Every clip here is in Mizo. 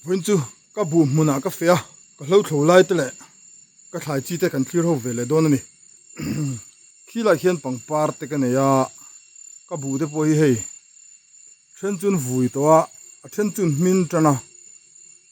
Vawiin chu ka buh hmunah ka feh a, ka hlo thlo lai te leh ka thlai chi te kan thlir ho ve leh dawn a ni. Khilai khian pangpar te ka nei a, ka buh te pawh hi hei then chu an vui tawh a, a then chu an hmin tan a,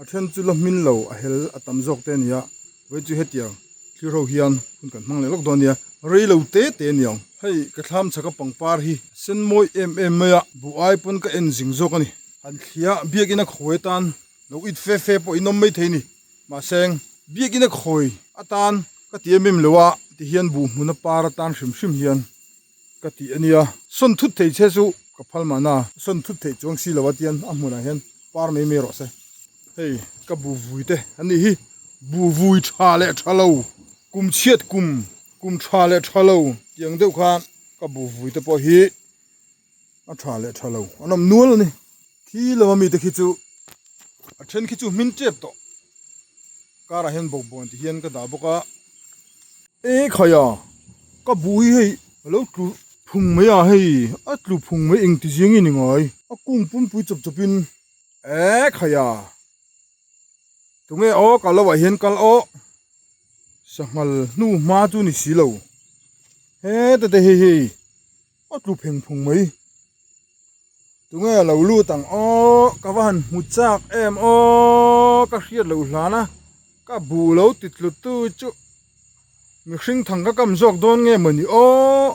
a then chu la hmin lo a hel a tam zawk te a ni a, vawiin chu hetiang thlir ho hian hun kan hmang leh lawk dawn a nia, rei lo te te a ni ang. Hei ka thlam chhaka pangpar hi sen mawi em em mai a, buh ai pawn ka en zing zawk a ni. Han thlia biakina khawi atan lo it fe fe pawh in awm maithei a ni. Mahse biakina khawi atan ka ti em em lo a tihian buh hmuna par atan hrim hrim hian ka ti a nia. Sawn thut thei che chu ka phal mahna sawn thut theih chuang si lo a tian a hmunah hian par mai mai rawh se. Hei ka buh vui te an nih hi buh vui tha leh tha lo kum chhiat kum kum tha leh tha lo tiang deuh khan ka buh vui te pawh hi a tha leh tha lo an awm nual a ni khi lama mite khi chu a then khi chu hmin tep tawh karah hian bawkbawn ti hian ka dah bawk a e khai a ka buh hi hei a lo tlu phung mai a hei a tlu phung mai engti zing nge ni ngai a kung pumpui chawp chawp in e khai a tunge aw ka lo ah hian kal aw sanghal hnu hma chu ni si lo heta te hei hei. A tlu pheng phung mai. Tunge a lo lut ang aw, ka va han hmu chak em aw, ka hriat loh hlan a, ka buh lo ti tlu tu chu mihring thang ka kam zawk dawn nge mawni aw.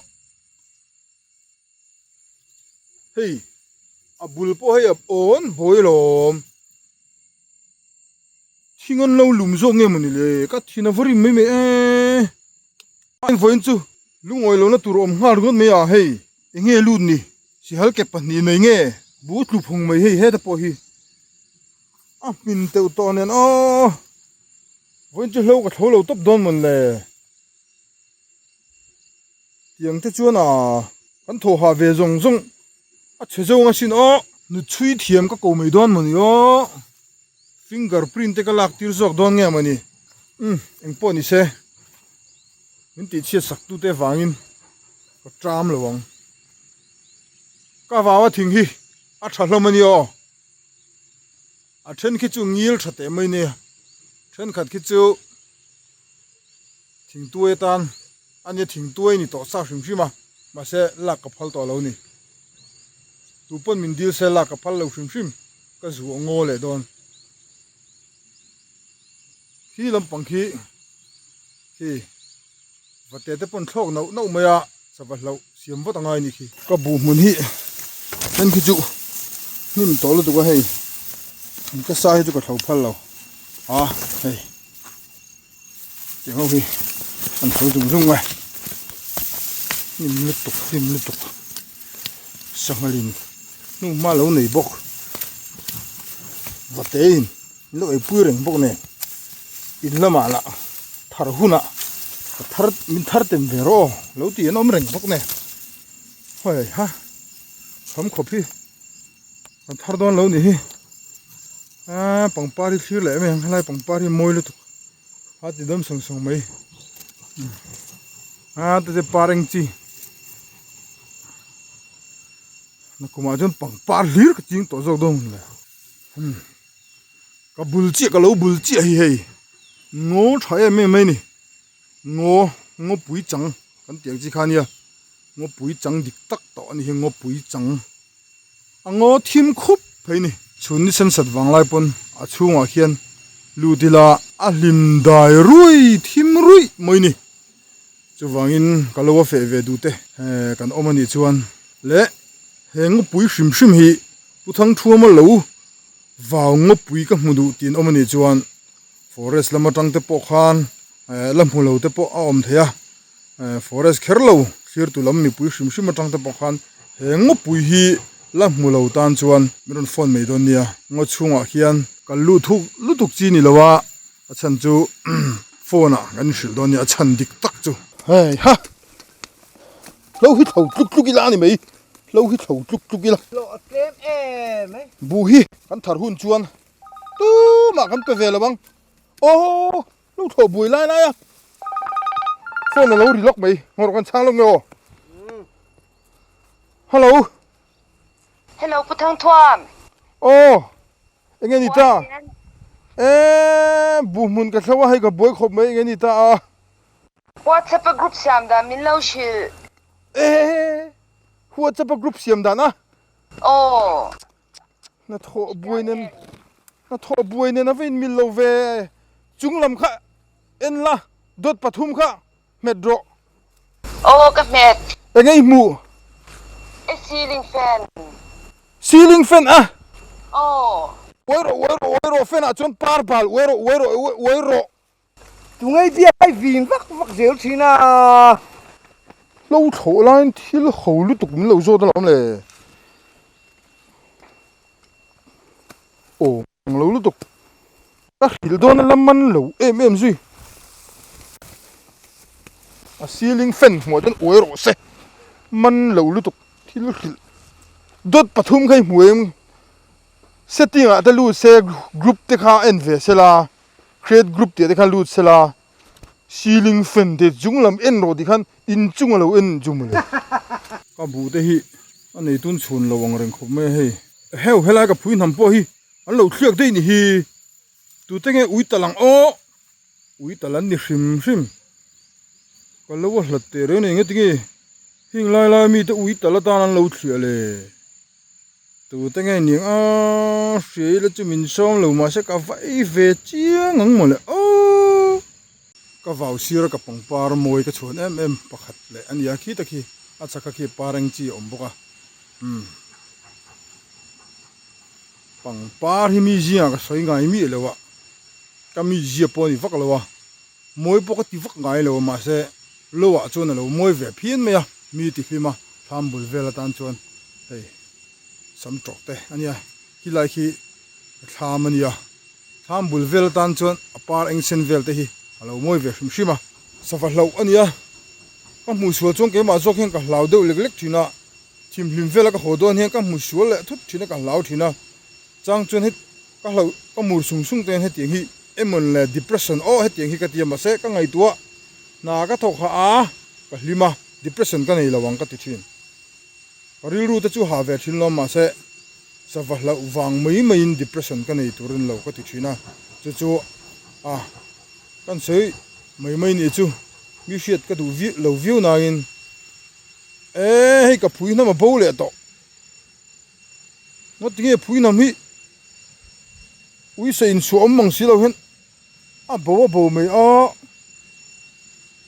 Hei a bul pawh hei a awn bawi lawm. Thing an lo lum zawk nge mawni le, ka thin a va rim mai mai e. Vawiin chu Lungawi lohna tur awm nghal ringawt mai a hei enge lut ni sihal ke pahnih nei nge bu tlu phung mai hei heta pawh hi a hmin teuh tawh nen aw vawiin chu hlo ka thlo lo tawp dawn mawn le tiang te chuan a kan thaw hah ve zawng zawng a chhe zawng asin aw nu chhui thiam ka ko mai dawn maw ni aw finger print te ka lak tir zawk dawn nge maw ni umm engpawh ni se. Min tih chhiat sak tute vangin ka ṭam lo ang. Ka vau a thing hi a ṭha hlawm a ni aw. A ṭhen khi chu ngil ṭha teh mai nia. Ṭhenkhat khi chu thingtuai atan a nia thingtuai ni tawh sa hrim hrim a mahse lak ka phal tawh lo ni. Tupawn min dil se lak ka phal lo hrim hrim ka zu a ngaw leh dawn. Khi lampang khi khi vate te pawn thlawk nauh nauh mai a sava hlauh siam vat angai a ni khi. Ka buh hmun hi then khi chu hnim tawh lutuk a hei ka sa hi chu ka thlo phal lo a hei tiang ho hi an tho zung zung mai hnim lutuk hnim lutuk sanghalin hnuhma lo nei bawk vate in. Min lo eipui reng bawk nen in lamah lah thar hunah ka thar min thar tem ve rawh aw lo tih an awm reng bawk nen hawi ha kham khawp hi kan thar dawn lo nih hi aaa pangpar hi thlir leh em em helai pangpar hi mawi lutuk a ti dam sawng sawng mai a te te par eng chi nakumah chuan pangpar hlir ka ching tawh zawk dawn le. Ka bul chiah ka lo bul chiah hi hei ngaw tha em em mai a ni ngaw ngawpui chang kan tih ang chi kha a nia ngawpui chang dik tak tawh a ni hi ngawpui chang a ngaw thim khup phei a ni chhun ni sen sat vang lai pawn a chhungah khian lut ila a hlim dai rui thim ruih mai a ni chuvangin ka lo a feh ve duh te kan awm a nih chuan leh he ngawpui hrim hrim hi Pu Thangthuama lo vau ngawpui ka hmu duh tih an awm a nih chuan forest lam atang te pawh khan la hmu lo te pawh a awm thei a, forest kher lo thlir tu lam mipui hrim hrim atang te pawh khan he ngawpui hi la hmu lo tan chuan min rawn phone mai dawn nia. Ngaw chhungah khian kal lut thuk lutuk chi ni lo a, a chhan chu phone ah kan inhrilh dawn nia a chhan dik tak chu. Hei ha! Hlo hi thlo tluk tluk ila a ni mai. Hlo hi thlo tluk tluk ila. Hlawh a tlem em e. Buh hi kan thar hun chuan tumah kan pe ve lo ang. Aw lo thlawh buai lai lai a. Phone a lo ri lawk mai. Ngawrh kan chhang lawk nge aw. Hello. Hello Pu Thangthuam. Aw enge ni ta? Eee buh hmun ka thlo a hei ka buai khawp mai eng nge ni ta a. WhatsApp a group siam dan min lo hrilh. Eee WhatsApp a group siam dan a. Aw. Hnathawh buai nen hnathawh buai nen a va in mil lo ve. Chung lam kha en la dawt pathum kha hmet rawh. Aw ka hmet. Eng nge i hmuh? E ceiling fan. Ceiling fan a? Aw. Uai rawh uai rawh uai rawh fan ah chuan par bal uai rawh uai rawh uai rawh. Tunge biak ai vin vak vak zel thin a. Hlo thlawh laiin thil ho lutuk min lo zawt alawm le. Aw ang lo lutuk. Ka hrilh dawn a la man lo em em zui. A ceiling fan hmuah chuan uai rawh se. Man lo lutuk thil hrilh dawt pathum kha i hmu em setting ah te lut se group te kha en ve sela. Create group tih ah te khan lut sela ceiling fan te chung lam en rawh tih khan inchung a lo en chu mawle. Ka buh te hi a nei tun chhun lo ang reng khawp mai a hei. Heu helai ka phui hnam pawh hi an lo thliak daih ni hi. Tute nge ui tal ang aw ui tal an ni hrim hrim. Ka lo a hlat teh reng nei nge tinge heng lai lai mi te ui tal atan an lo thliah le. Tute nge niang a hria ila chu min sawm lo mahse ka va ei ve chiang ang mawle aw. Ka vau sir a ka pangpar mawi ka chhuan em em pakhat leh a ni a khi ta khi a chhak a khi par eng chi a awm bawk a umm pangpar hi mi zingah ka sawi ngai miah lo a ka mi zia pawh a ni vak lo a mawi pawh ka ti vak ngai lo a mahse lo ah chuan a lo mawi ve phian mai a mi ti hlim a thlam bul vel atan chuan. Hei sam tawk te a nia khilai khi thlam a nia thlam bul vel atan chuan a par eng sen vel te hi a lo mawi ve hrim hrim a sava hlauh a nia ka hmuh sual chuan keimah zawk hian ka hlau deuh lek lek thin a thimhlim vela ka haw dawn hian ka hmu sual leh thut thin a ka hlau thin a chang chuan het ka hlauh ka mur sung sung te hian hetiang hi emawn leh depression aw hetiang hi ka ti a mahse ka ngaihtuah hna ka thawk hah a ka hlim a depression ka nei lo ang ka ti thin. Ka rilru te chu ha ve thin lo mahse sava hlauh vang mai maiin depression ka nei tur in lo ka ti thin a, chu chu a kan sawi mai mai nih chu mi hriat ka duh viau lo viau nangin e hei ka phui hnam a bo leh tawh ngawt tinge phui hnam hi uisa inchhuah awm mang si lo hian a bo a bo mai a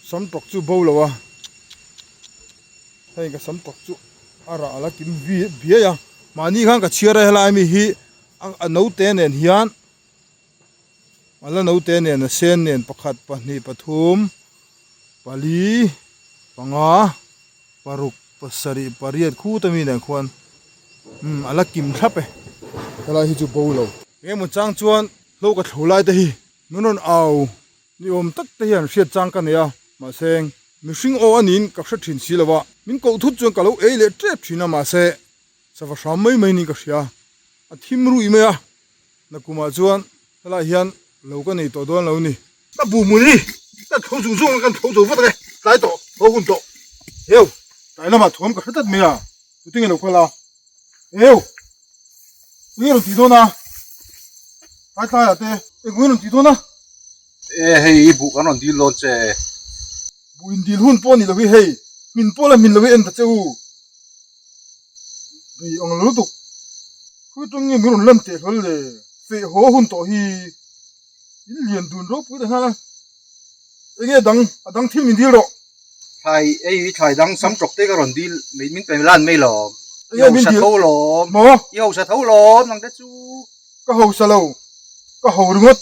sam tawk chu bo lo a. Hei ka sam tak chu a rah a la kim biai a, mahni khan ka chhiar a helai mi hi a naute nen hian a la naute nen a sen nen pakhat pahnih pathum pali panga paruk pasarih pariat khuta mi nen khuan umm a la kim thlap e helai hi chu bo lo. Engemaw chang chuan hlo ka thlo lai te hi min rawn au. Ni awm tak te hian hriat chang ka nei a, mahse mihring aw a niin ka hre thin si lo a, min koh thut chuan ka lo ei leh tep thin a, mahse sava hram mai mai niin ka hria, a thim ruih mai a, nakumah chuan helai hian lo ka nei tawh dawn lo ni. Ka bu hmun hi ka tho zung zung a, kan tho zo vat ang e, tlai tawh, haw hun tawh, heu, tlai lamah thuam ka hre tlat mai a, tutinge lo kal a, heu, eng nge rawn tih dawn a, tlai tlaiah te eng nge rawn tih dawn a. E hei i buh kan rawn dil dawn che. Buh in dil hun pawh a ni lo hi hei, hmin pawh la hmin lo hi en ta che u. Bei ang lo lutuk. Khawi tawng nge min rawn lan teh hlawl le, feh haw hun tawh hi in lian dun ropui ta nghal a. Enge dang, a dang thil min dil rawh. Thlai ei i thlai dang sam tawk te ka rawn dil mai min pe lan mai lawm. I hausa tho lawm. Maw? I hausa tho lawm nang te chu. Ka hausa lo, ka ho ringawt.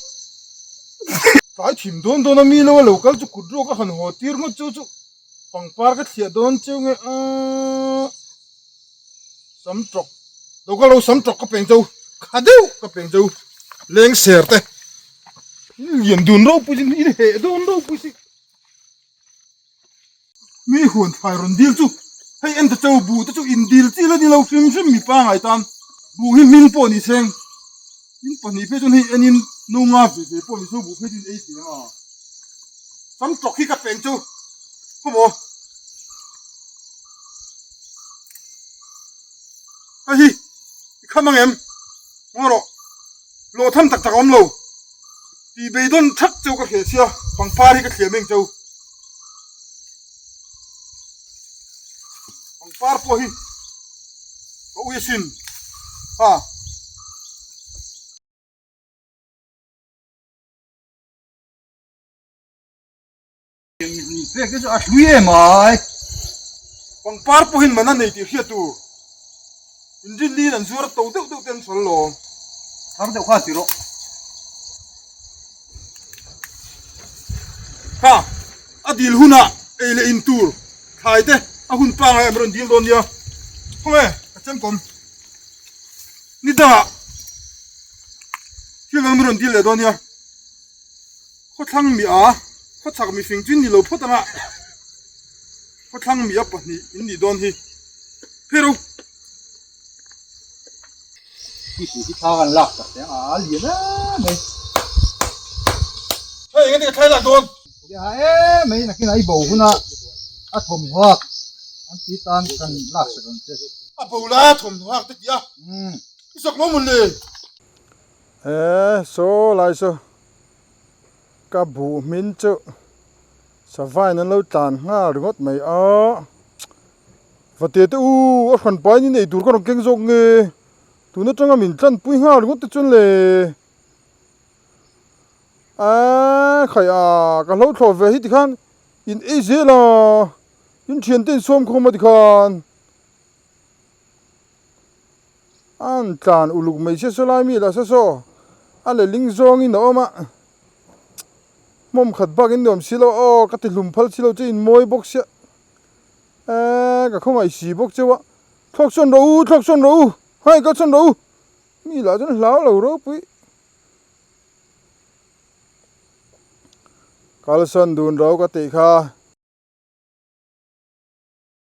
Tlai thim dawn dawn a mi lo a lo kal chu kut ruak a han haw tir ngawt chu chu pangpar ka thliah dawn cheu nge aaa sam tawk lo kal lo sam tawk ka peng cheu kha deuh ka peng cheu leng ser te in lian dun ropui sin in heh dawn ropui si. Mi huan thlai rawn dil chu hei en ta cheu buh te chu in dil chi la ni lo hrim hrim mi pangai tan buh hi hming pawh ni seng in pahnih phei chuan hei en in no nga ve ve pawh ni so buh phei chu in ei thei ang a sam tawk hi ka peng chu khawmaw hei hi i kham ang em ngaw rawh lawh tham tak tak a awm lo. Tih beidawn that cheu ka hreh sia, pangpar hi ka thliam eng cheu. Pangpar pawh hi ka ui asin ha. Pek te chu a hlui em ai. Pangpar pawhin man a nei tih hriat tur. Inrinliin an zuar to deuh deuh te an sawl lawm. Thar deuh kha ti rawh. Kha, a dil hunah ei leh in tur thlai te a hun pangai an rawn dil dawn nia. Khawnge ka chemkawm ni dangah thil dang min rawn dil leh dawn nia. Khawthlang mi a, khawchhak mifing chu in ni lo phawt anga khawthlang mi a pahnih in nih dawn hi. Phei ro. Khi tih hi thla kan lak tak te a a lian em mai. Hei engati ka thlai lak dawn? Ya em mai nakin a i bo huna a thawmhawk an ti tan kan lak sak ang che. A bo lai a thawmhawk te ti a. I sak maw mun le? He saw lai saw ka buh hmin chu savain an lo tlan nghal ringawt mai a, vate te u a hran pain in eitur ka rawn keng zawk nge tun atanga min tlanpui nghal ringawt te chuan le aaa khai a ka hlo thlawh ve hi tikhan in ei zel a in thiante in sawm khawm a tikhan. An tlan uluk mai se saw lai mi lah se saw a lehling zawngin a awm a hmawm khat bak in nuam si lo aw ka ti hlum phal si lo che in mawi bawk sia eee ka khawngaih si bawk cheu a thlawk sawn rawh u thlawk sawn rawh u hai ka sawn rawh u mi lah chuan hlau lo ropui kalsawn dun ro ka tih kha.